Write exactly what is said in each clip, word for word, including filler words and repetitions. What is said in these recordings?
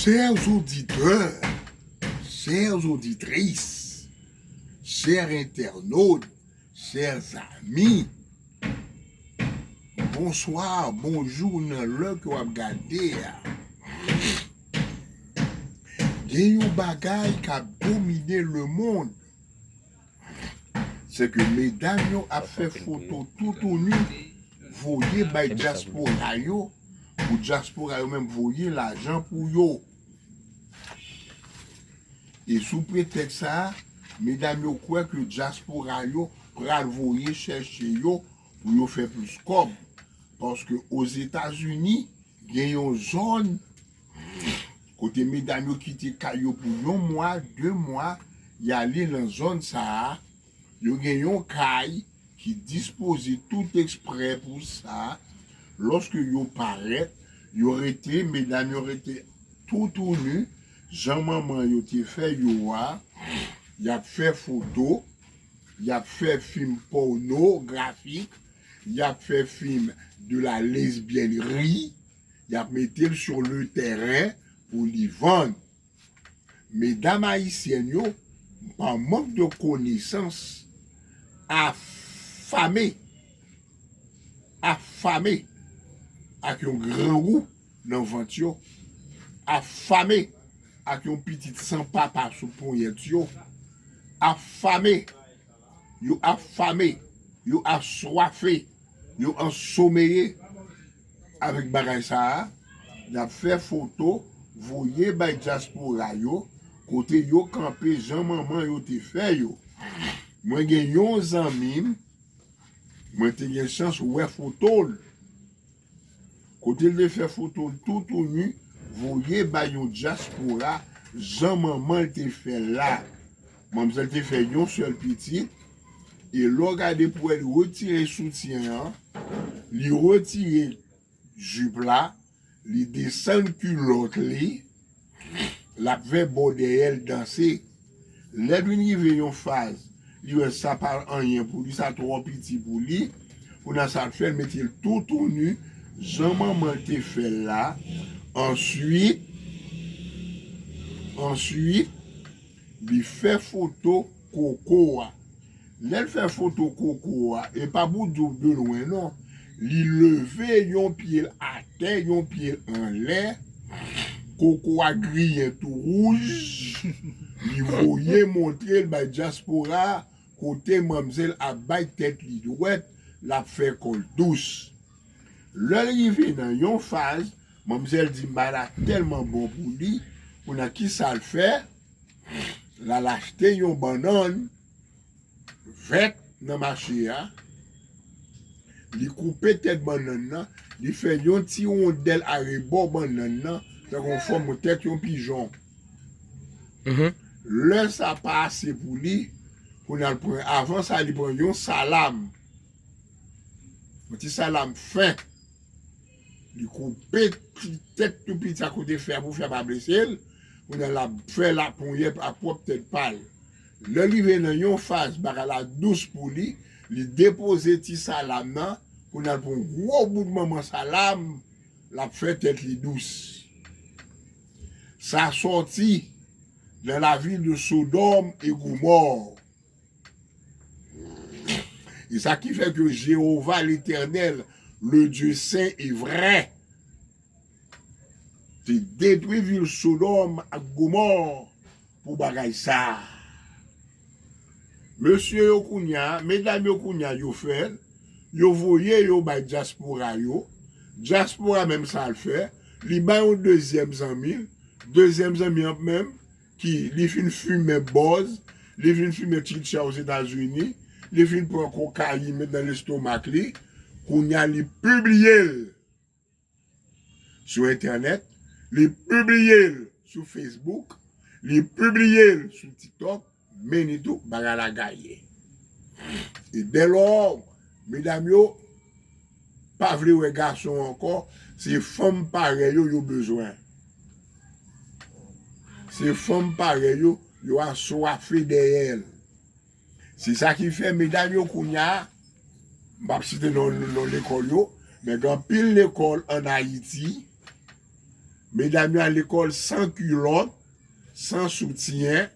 Chers auditeurs, chères auditrices, chers internautes, chers amis, bonsoir, bonjou nan lè ke w ap gade a. Gen yon bagay k ap domine lemonn. Se ke medam yo ap fè foto toutouni voye bay dyaspora yo, pou dyaspora yo menm voye lajan pou yo. E sou pretèks sa a, medam yo kwè ke dyaspora yo pral voye chèche yo pou yo fè plis kòb. Paske Ozetazini, gen yon zòn kote medam yo kite kay yo pou yon mwa, de mwa, y ale nan zòn sa a. Yo gen yon kay ki dispoze tout eksprè pou sa. Lòske yo parèt, yo rete, medam yo rete toutouni, jan manman yo te fè yo a. Y ap fè foto, y ap fè fim pònografik, y ap fè fim de la lesbyènri, y ap mete l sur le terrain pou li vann. Medam ayisyèn yo, pa mank de konesans, afame, afame ak yon grangou nan vant yo, afame ak yon pitit san papa sou ponyèt yo, afame, yo afame, yo aswafe, yo ansomeye avèk bagay sa a. Y ap fè foto, voye bay dyaspora yo, kote yo kanpe, jan manman yo te fè yo. Mwen gen yon zanmi m, mwen te gen chans wè foto l. Kote l te fè foto l toutouni, voye bay yon dyaspora, jan manman l te fè l la. Manmzèl te fè yon sèl pitit, e lè w gade pou wè, li retire soutyen an, li retire jip la, li desann kilòt li, l ap fè bò dèyè l danse. Lè l vin rive yon faz, li wè sa pa anyen pou li, sa twò piti pou li. Kounye a sa l fè, l mete l toutouni, jan manman l te fè l la. Answit, answit, li fè foto koko a. Lè l fè foto koko a, e pa pou di w de lwen non, li leve yon pye l atè, yon pye l anlè, koko a griyen tou wouj, li voye montre l bay dyaspora kote manmzèl ap bay tèt li dwèt, l ap fè kò l dous. Lè l rive nan yon faz, manmzèl di bagay la tèlman bon pou li, kounye a kisa l fè? L al achte yon bannann vèt nan mache a, li koupe tèt bannann nan, li fè yon ti wondèl arebò bannann nan, tankou yon fòm tèt yon pijon. Mhm. Lè sa pa ase pou li, kounye a l pran, avan sa, li pran yon salam. Yon ti salam fen. Li koupe ti tèt tou piti a kote fè a pou fè a pa blese l. Kounye a l ap fè laponyèt a pwòp tèt pa l. Lè l rive nan yon faz bagay la dous pou li, li depoze ti salam nan, kounye a l pran gwo bout manman salam, l ap fè tèt li dous. Sa sòti dans la ville de Sodome et Gomorrhe. E sa ki fè ke Jewova Letènèl, le Dye sen e vrè, te detwi vil Sodòm ak Gomò pou bagay sa a. Mesye yo kounye a, medam yo kounye a, yo fè l, yo voye yo bay dyaspora yo. Dyaspora menm sa l fè, li bay yon dezyèm zanmi l, dezyèm zanmi an menm, ki li fin fimen bòz, li fin fimen chicha Ozetazini, li fin pran kokayin met nan lestomak li, kounye a li pibliye l sou entènèt, li pibliye l sou Facebook, li pibliye l sou TikTok, men ni tou bagay la gaye. E dèlò, medam yo pa vle wè gason ankò, se fanm parèy yo yo bezwen. Se fanm parèy yo, yo aswafe dèyè l. Se sa ki fè medam yo kounye a, m p ap site non, non lekòl yo, men gen anpil lekòl ann Ayiti, Medam yo al lekòl san kilòt, san soutyen,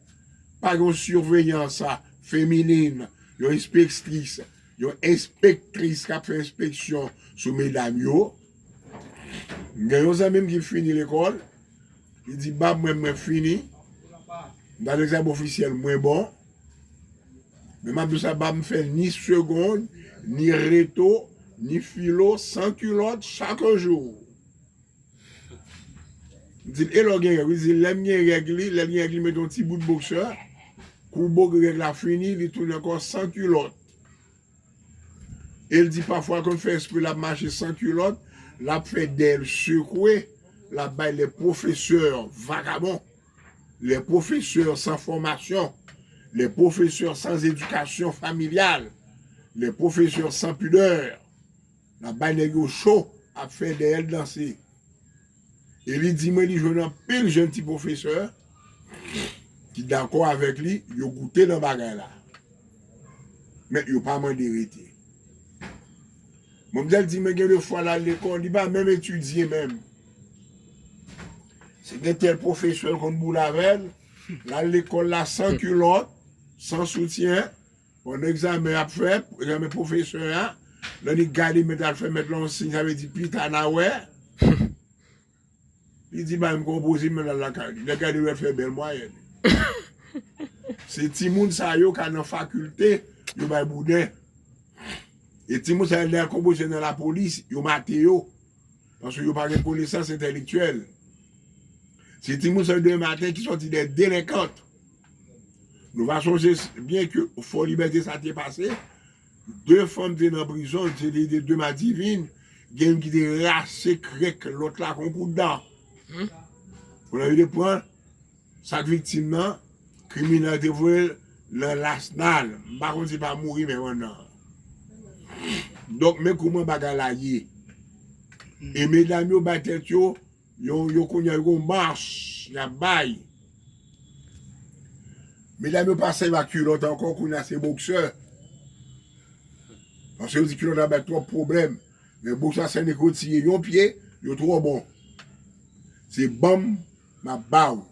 pa gen yon siveyans feminin, yon enspektris, yon enspektris k ap fè enspeksyon sou medam yo. M gen yon zanmi m ki fini lekòl, li di, "Bab, mwen, mwen fini. M t al egzamen ofisyèl, mwen bon. Men m ap di w sa, bab, m fè ni segonn, ni reto, ni filo, san kilòt, chak jou." M di l, "E lè w gen règ?" Li di, "Lè m gen règ li, lè l gen règ li, mete yon ti bout boksè, kou bo règ la fini, li tounen ankò san kilòt." E l di pafwa, konn fè espre l ap mache san kilòt, l ap fè dèyè l sekwe, l ap bay les professeurs vagabonds, les professeurs sans formation, les professeurs sans éducation familiale, les professeurs sans pudeur. L ap bay nèg yo cho, ap fè dèyè l danse. E li di mwen li jwenn anpil jèn ti pwofesè ki dakò avèk li, yo goute nan bagay la. Men yo pa mande rete. Manmzèl di mwen gen de fwa l al lekòl, li pa menm etidye menm. Se gen tèl pwofesè l konn boule avè l, l al lekòl la san kilòt, san soutyen, pandan egzamen ap fèt, egzamen pwofesè a, lè li gade mèt la, l fè mèt la yon siy, sa vle di pita n a wè. Li di, "Bay m konpoze, men l al lakay li." Lè gade, wè l fè bèl mwayèn. Se timoun sa yo ka nan fakilte, yo bay bouden. E timoun sa yo, lè y al konpoze nan lapolis, yo mate yo. Paske yo pa gen konesans entèlektyèl. Se timoun sa yo demen maten ki sòti dè delenkant. Nou va sonje byen ke Fò Libète sa te pase, de fanm te nan prizon, se te de, de madivin, gen youn ki te rase krèk lòt la kon kout dan. Hmm. Kounye a yo te pran sak viktim nan, kriminèl te voye l nan Lasnal. M pa konn si pa mouri menm an nan. Donk, men kouman bagay la ye. E medam yo bay tèt yo, yo, yo kounye a yo gon mach, y ap bay. Medam yo pa sèvi ak kilòt ankò, kounye a se boksè. Paske yo di kilòt la bay twòp pwoblèm. Men boksè a, se nèg yo tiye yon pye, yo twò bon. Se ban m, m ap ba w.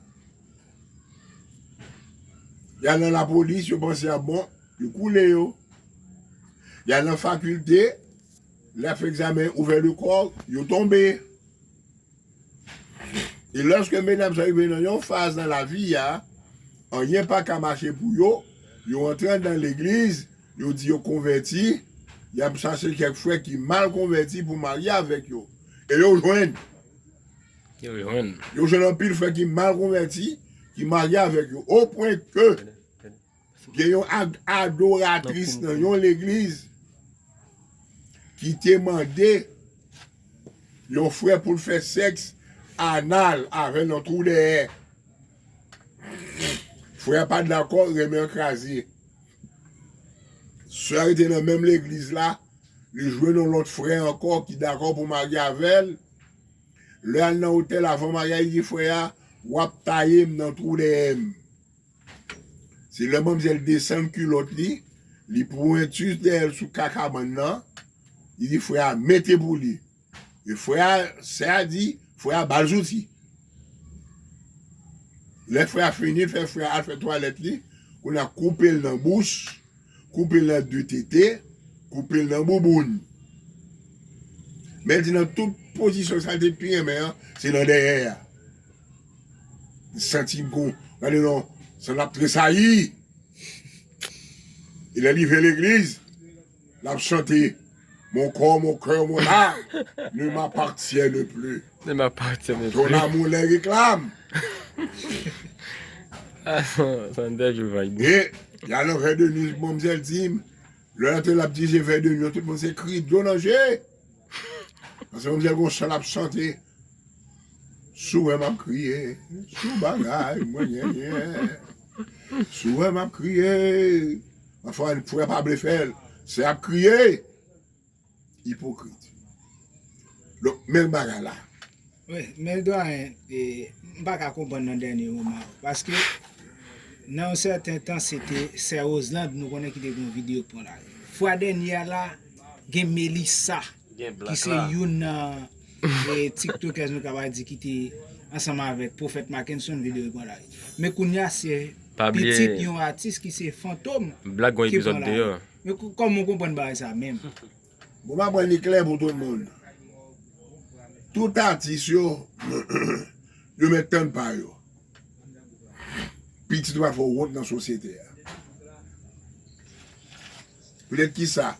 Y al nan lapolis, yo panse y ap bon, yo koule yo. Y al nan fakilte, lè y ap fè egzamen ouvè lekò, yo tonbe. E lòske medam sa rive nan yon faz nan lavi a, anyen pa ka mache pou yo, yo antre anndan legliz, yo di yo konvèti, y ap chache kèk frè ki mal konvèti pou marye avèk yo. E yo jwenn. Yo jwenn. Yo jwenn anpil frè ki mal konvèti, ki marye avèk yo. Opwen ke gen yon ad-, adoratris nan yon legliz ki te mande yon frè pou l fè sèks anal avè l nan twou dèyè. Frè a pa t dakò, renmen an kraze. Sè a rete nan menm legliz la, li jwenn yon lòt frè ankò ki dakò pou marye avè l. Lè al nan otèl avan maryaj, li di frè a, "W ap taye m nan twou dèyè m." Se lè manmzèl desann kilòt li, li pwenti dèyè l sou kakabann nan, li di frè a mete pou li. E frè a, sè a di, frè a ba l zouti. Lè frè a fini, l fè frè a al fè twalèt li, kounye a koupe l nan bouch, koupe l nan de tete, koupe l nan bouboun. Men l di nan tout pozisyon sa l te pi renmen an, se nan dèyè a. Li santi l gon, gade non, san l ap tresayi. E lè l rive legliz, l ap chante, "Mon corps, mon cœur, mon âme ne m'appartiennent plus. Ne m'appartiennent plus. Ton amour les réclame." Ah, sa, sa n te jwe vay. E, y a nan vè de nwi, manmzèl di m, lè l antre l ap dirije vè de nwi an, tout moun se kri dlo nan je. Paske manmzèl gon chan l ap chante. Si w wè m ap kriye, si w bagay, mwen nyenyen. Si w wè m ap kriye. Anfen, frè pa vle fè l. Se ap kriye. Ipokrit. Donk, men bagay la. Wi, men Doyen, e, m pa ka konprann nan dènye moman yo. Paske, nan yon sèten tan, se te Sè Roseland, nou konnen ki te gen yon videyo k pran la. Fwa dènye a la, gen Melissa, ki se youn nan, e, TikTokers nou ka di ki te ansanm avèk Pwofèt Mackenson, videyo pran lari. Men kounye a, se pitit yon atis ki se Fantom ki pran lari. Men kòman w konprann bagay sa menm? Bon, m ap rann li klè pou tout moun. Tout atis yo, yo mèt tann pa yo. Pitit ou pa fè w wont nan sosyete a. Poutèt ki sa?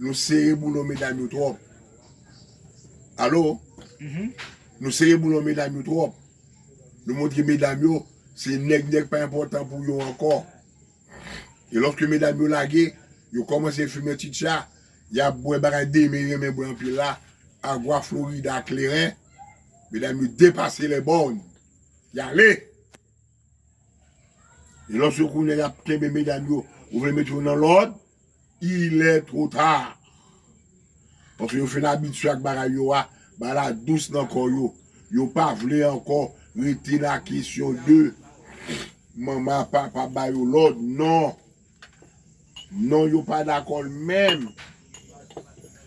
Nou sere boulon medam yo twòp. Alo? Nou sere boulon medam yo twòp. Nou montre medam yo se nèg nèg pa enpòtan pou yo ankò. E lòske medam yo lage, yo kòmanse fimen tchitcha, y ap bwè bagay demen renmen bwè anpil la, Agua Florida, kleren, medam yo depase lè bòn. Y ale. E lòske kounye a y ap kenbe medam yo, ou vle mete yo nan lòd, il est trop tard. Paske yo fin abitye ak bagay yo a, bagay la dous nan kò yo. Yo pa vle ankò rete nan kesyon de manman, papa ba yo lòd, non. Non, yo pa dakò menm.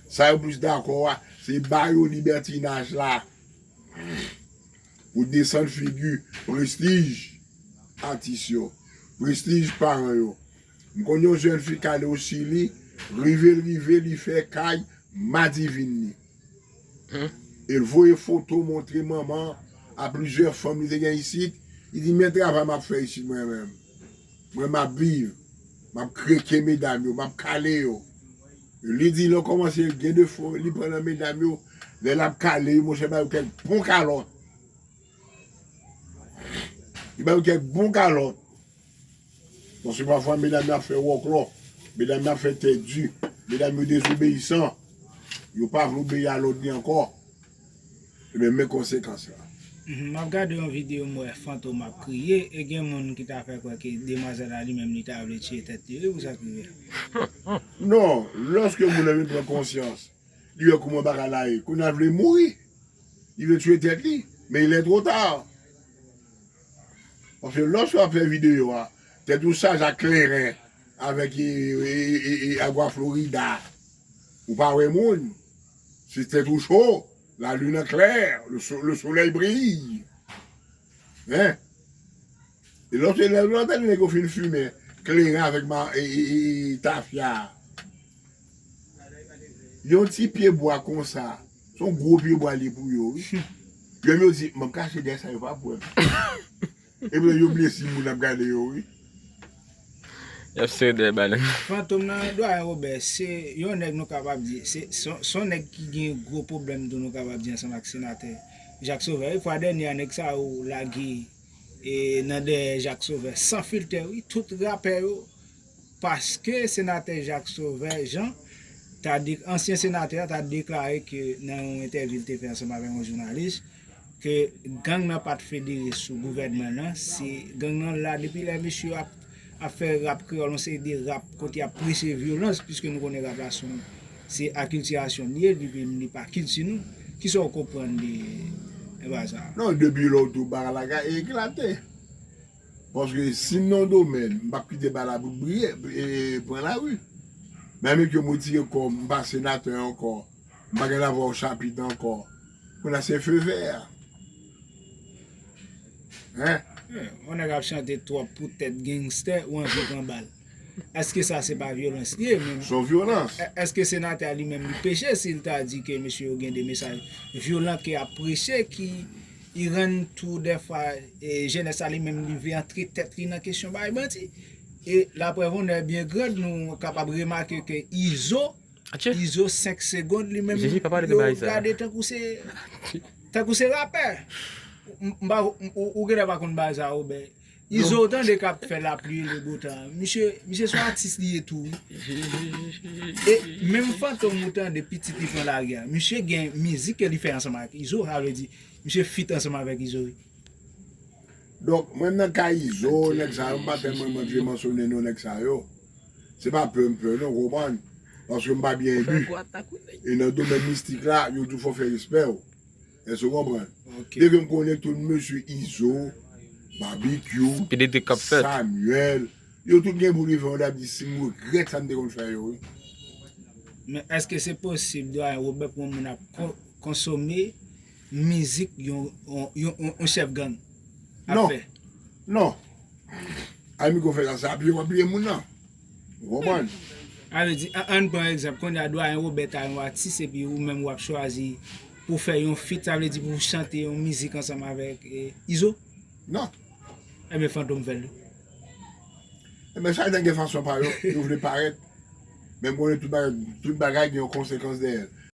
Sa yo plis dakò a, se ba yo libètinaj la. Pou desann figi prestij atis yo, prestij paran yo. M konn yon jèn fi k ale o Chili, rive l rive, li fè kay madivin li. E l voye foto montre manman a plizyè fanm li te gen isit. Li di, men travay m ap fè isit mwen menm. Mwen m ap viv. M ap kreke medam yo, m ap kale yo. Li di lè w kòmanse gen defo, li pran nan medam yo, lè l ap kale yo, monchè, ba yo kèk bon kalòt. Li ba yo kèk bon kalòt. Paske pafwa medam yo ap fè wòklò, medam yo ap fè tèt di, medam yo dezobeyisan, yo pa vle obeyi a lòd li ankò. Ebyen, men konsekans la. M ap gade yon videyo, m wè Fantom ap kriye, e gen moun ki ta fè kwè ke demwazèl la li menm li ta vle tiye tèt li wi pou sa k rive a. Non, lòske moun nan vin pran konsyans, li wè kouman bagay la ye, kounye a l vle mouri, li vle tiye tèt li, men il est trop tard. Paske lòske w ap fè videyo a, tèt ou chaje ak kleren, avèk e, e, e, e, Agua Florida, ou pa wè moun, se tèt ou cho, la lune est claire, le, so- le soleil brille. Hein? E lòske lè lòt nèg yo fin fimen kleren avèk ma, e, e, e, e, tafya. Yon ti pye bwa konsa, se yon gwo pye bwa li pou yo wi. Yo menm yo di, m ap kache dèyè sa yo pa p wè m. Epi yo bliye si moun ap gade yo wi. Y ap sere dèyè balèn. Fantom nan Dwayen Wobè, se yon nèg nou kapab di, se se yon- se yon nèg ki gen gwo pwoblèm tou nou kapab di ansanm ak senatè Jacques Sauveur. Wi, fwa dènye a nèg sa yo lage e, nan dèyè Jacques Sauveur san filtè wi, tout rapè yo, paske senatè Jacques Sauveur Jean ta de- ansyen senatè a ta deklare ke nan yon entèvyou l te fè ansanm avèk yon jounalis, ke gang nan pa t federe sou gouvènman nan, se gang nan la depi lè mesye yo ap ap fè rap kreyòl, yon seri de rap kote y ap preche vyolans, piske nou konnen rap la se yon, se akiltirasyon l ye, li menm li pa kilti nou. Kisa w konprann de, de bagay sa a? Non, depi lè w tou bagay la ka eklate. Paske si m nan yon domèn, m p ap kite bagay la bout briye, e, pran lari. Menm ke m retire kò m, m pa senatè ankò, m pa gen lavwa o chapit ankò. Kounye a se feu vert. Hein? Yon nèg ap chante twòp pou tèt gangstè ou anvi pran bal. Èske sa se pa vyolans li ye menm? Se yon vyolans. Èske senatè a li menm li peche si l ta di ke mesye yo gen de mesaj vyolan ke y ap preche ki i rann tou dèfwa jenès la li menm li vle antre tèt li nan kesyon bay bandi? E laprèv onè byen grand nou kapab remake ke Izo Izo senk segonn li menm yo gade tankou se tankou se rapè. Ou genlè pa konn bagay sa Wobè. Izo ou tande k ap fè lapli e le botan. Misye misye se yon atis li ye tou wi. E menm Fantom ou tande pitit li pran lari a. Misye gen mizik ke li fè ansanm ak Izo, sa vle di misye feat ansanm avèk Izo wi. Donk, mwen nan ka Izo, nèg sa yo, m pa tèlman manje mansyone non nèg sa yo. Se pa pè m pè non, ou konprann? Paske m pa byen ebi. E nan domèn mistik la, yo di w fò w fè respè w. Èske w konprann? Depi m konnen tout mesye Izo, Babikyou, Samuel, yo tout gen pou rive yon lè ap di si m regrèt sa m te konn fè yo wi. Men èske se posib Dwayen Wobè pou yon moun ap konsome mizik yon, yon, yon, yon, yon chèf gang ap Non. Fè? Non. Ay, Miko fè sa, se apiye w apiye moun nan. Ou konprann? A vle di, an, ann pran egzanp, kounye a Dwayen Wobè ta yon atis epi ou menm w ap chwazi pou fè yon feat, sa vle di pou chante yon mizik ansanm avèk eh, Izo? Non. Ebyen, Fantom fè l. Ebyen, chak nèg gen fason pa yo, yo vle parèt. Men m konnen tout bagay, tout bagay gen yon konsekans dèyè l.